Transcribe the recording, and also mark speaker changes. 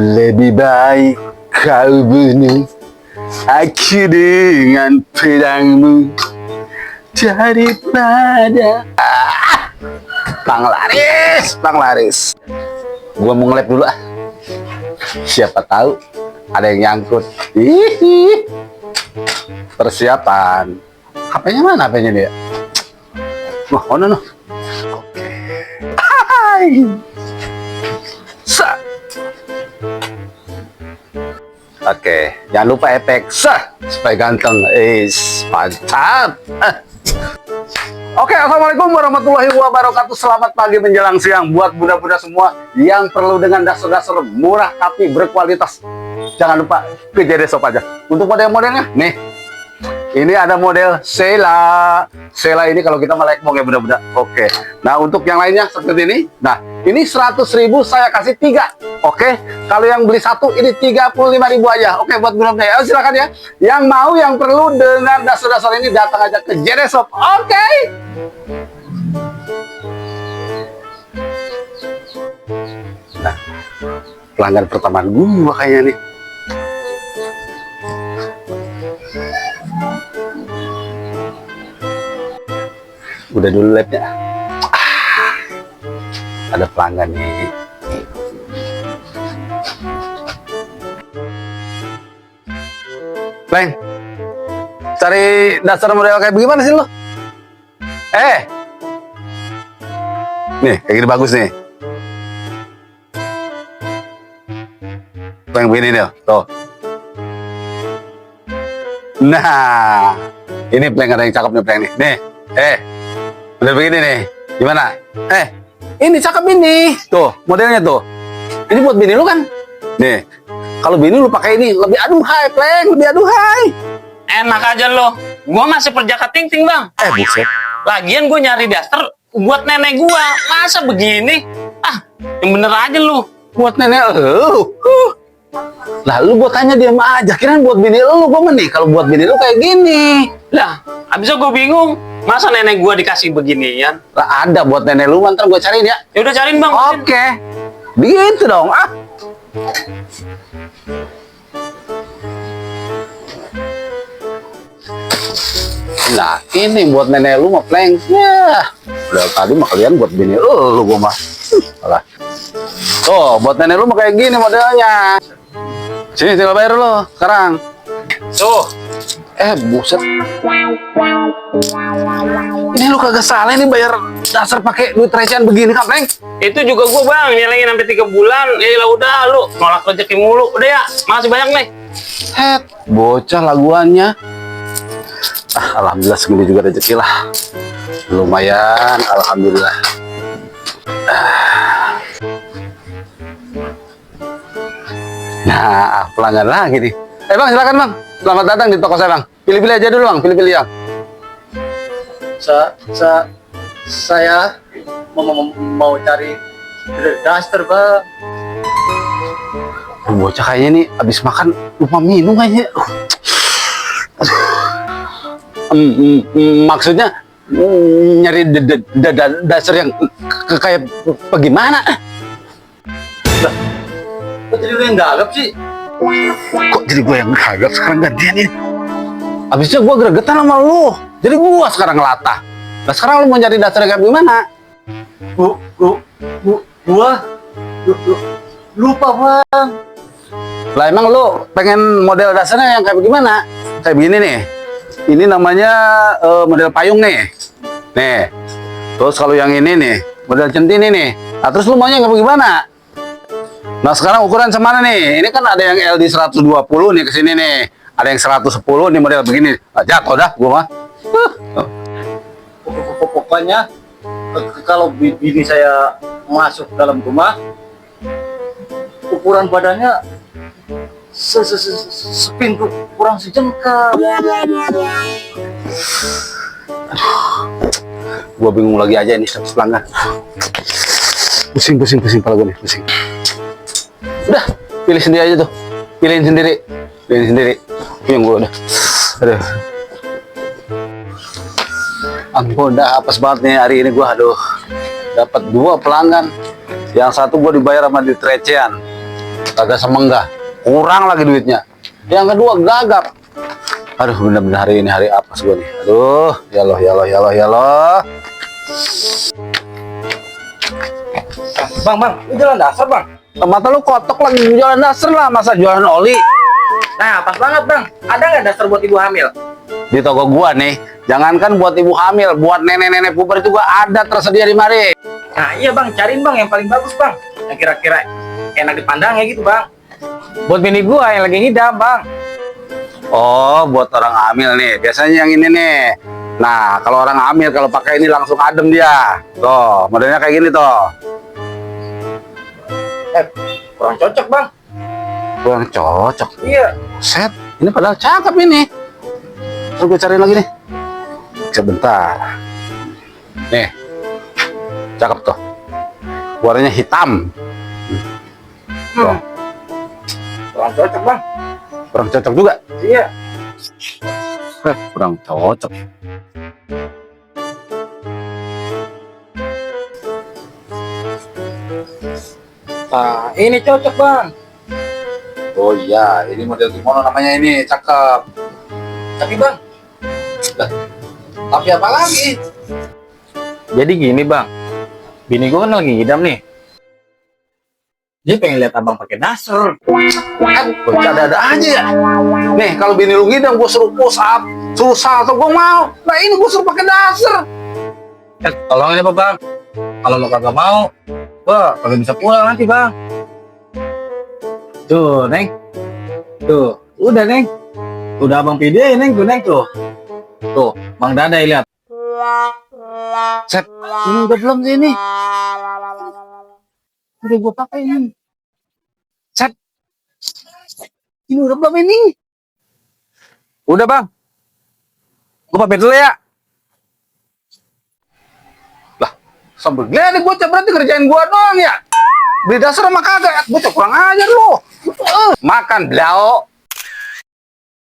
Speaker 1: Lebih baik kau bunuh aku dengan pedangmu daripada Bang Laris. Gua mau ngelap dulu ah. Siapa tahu ada yang nyangkut. Hihi. Persiapan. HP-nya mana HP-nya dia? Oh, no. Oke. Hai. Oke, jangan lupa efek supaya ganteng. Mantap. Oke, assalamualaikum warahmatullahi wabarakatuh. Selamat pagi menjelang siang buat bunda-bunda semua yang perlu dengan dasar-dasar murah tapi berkualitas. Jangan lupa ke JD Shop aja. Untuk model-modelnya, nih. Ini ada model Sheila. Sheila ini kalau kita melek mau ya bunda-bunda. Oke. Nah, untuk yang lainnya seperti ini. Nah, ini 100.000 saya kasih 3. Oke. Kalau yang beli satu ini 35.000 aja. Oke, buat bunda-bunda ya. Silakan ya. Yang mau yang perlu dengan dasar-dasar ini datang aja ke JD Shop. Oke. Nah, pelanggan pertama gua kayaknya nih. Udah dulu live-nya. Ada pelanggan nih. Pleng, cari dasar model kayak bagaimana sih lo? Nih, kayak gini bagus nih. Pleng begini nih, tuh. Nah, ini pleng ada yang cakep nih pleng nih. Nih, model begini nih, gimana? Ini cakep ini, tuh modelnya tuh. Ini buat bini lu kan? Nih, kalau bini lu pakai ini lebih aduhai, pleng, lebih aduhai.
Speaker 2: Enak aja lo, gua masih perjaka ting-ting bang.
Speaker 1: Buset.
Speaker 2: Lagian gua nyari daster buat nenek gua, masa begini? Yang bener aja lu.
Speaker 1: Buat nenek lu. Lalu gua tanya dia mah aja, kirain buat bini lu, gua nih kalau buat bini lu kayak gini.
Speaker 2: Lah, abisnya gua bingung. Masa nenek gua dikasih beginian?
Speaker 1: Lah ada buat nenek lu, ntar gua cariin ya.
Speaker 2: Ya udah cariin bang.
Speaker 1: Oke. Begitu dong. Nah, ini buat nenek lu mah pleng. Ya. Udah tadi mah kalian buat bini lu gua mah. Alah. Tuh, buat nenek lu mah kayak gini modelnya. Sini tinggal bayar lu sekarang.
Speaker 2: Tuh.
Speaker 1: Buset. Ini lu kagak salah nih bayar dasar pakai duit recehan begini kan, pleng?
Speaker 2: Itu juga gua bang, nyalain sampai 3 bulan. Ya udah lu nolak rezeki mulu. Udah ya, makasih banyak nih.
Speaker 1: Bocah laguannya. Alhamdulillah segini juga rezeki lah. Lumayan, alhamdulillah. Nah, pelanggan lagi nih. Bang, silakan bang. Selamat datang di toko saya bang. Pilih-pilih aja dulu bang, pilih-pilih ya.
Speaker 3: Saya mau cari daster bang.
Speaker 1: Bocah kayaknya nih abis makan lupa minum kayaknya. Maksudnya nyari dasar yang kayak bagaimana?
Speaker 3: Kok jadi lu yang gagap sih?
Speaker 1: Kok jadi gue yang gagap sekarang gantian ini? Abisnya gue gregetan sama lu, jadi gue sekarang ngelatah. Nah sekarang lu mau nyari dasar kayak gimana?
Speaker 3: Gua lupa bang.
Speaker 1: Lah emang lu pengen model dasarnya yang kayak gimana? Kayak begini nih. Ini namanya model payung nih. Nih. Terus kalau yang ini nih, model centini nih. Nah terus lu maunya kayak gimana? Nah sekarang ukuran semana nih? Ini kan ada yang LD 120 nih ke sini nih. Ada yang 110 nih model begini. Nah, jatuh dah gua mah.
Speaker 3: Pokoknya kalau bini saya masuk dalam rumah, ukuran badannya sepintu kurang sejengkal.
Speaker 1: Gua bingung lagi aja ini satu pelanggan. Pusing kepala gua nih, pusing. Udah, pilih sendiri aja tuh. Pilihin sendiri. Yang gua udah. Aduh. Ampun, dah apes banget nih hari ini gua. Aduh. Dapat 2 pelanggan. Yang satu gua dibayar sama duit recehan. kagak semenggah, kurang lagi duitnya. Yang kedua gagap. Aduh, bener-bener hari ini hari apes gue nih. Aduh, ya Allah, ya Allah, ya Allah, ya Allah.
Speaker 3: Bang, ini jalan dasar bang.
Speaker 1: Mata lu kotok lagi jualan dasar lah, masa jualan oli?
Speaker 3: Nah, pas banget bang. Ada nggak dasar buat ibu hamil?
Speaker 1: Di toko gua nih, jangankan buat ibu hamil, buat nenek-nenek puber juga ada tersedia di mari.
Speaker 3: Nah iya bang, cariin bang yang paling bagus bang. Yang kira-kira enak dipandang ya gitu bang. Buat bini gua yang lagi ngidam bang.
Speaker 1: Oh, buat orang hamil nih, biasanya yang ini nih. Nah, kalau orang hamil kalau pakai ini langsung adem dia. Tuh, modelnya kayak gini tuh.
Speaker 3: Kurang cocok bang.
Speaker 1: Kurang cocok.
Speaker 3: Iya.
Speaker 1: Set, ini padahal cakep ini. Terus gue cariin lagi nih. Sebentar. Nih, cakep tuh. Warnanya hitam. Tuh.
Speaker 3: Kurang cocok bang.
Speaker 1: Kurang cocok juga.
Speaker 3: Iya.
Speaker 1: Kurang cocok.
Speaker 3: Nah, ini cocok bang.
Speaker 1: Oh iya, ini model kimono namanya ini, cakep.
Speaker 3: Tapi bang,
Speaker 1: Tapi apa lagi?
Speaker 3: jadi gini bang. Bini gua kan lagi ngidam nih. Dia pengen lihat abang pakai dasar.
Speaker 1: Kan, ada-ada aja ya. Nih, kalau bini lu ngidam, gue suruh push up, suruh salto, gue mau. Nah ini gue suruh pakai dasar.
Speaker 3: Tolong ya bang. Kalau lo kagak mau, wah kagak bisa pulang nanti bang. Tuh neng, tuh udah neng, udah abang videoin neng tuh neng tuh. Tuh, Bang Dadai lihat.
Speaker 1: Set, ini udah belum sih ini? Udah gue pakai ini. Set, ini udah belum ini?
Speaker 3: Udah bang, gue pamit dulu ya.
Speaker 1: Lah, sambil gede bocah berarti kerjain gua doang ya? Beli dasar sama kagak, bocah kurang ajar lu. Makan blau.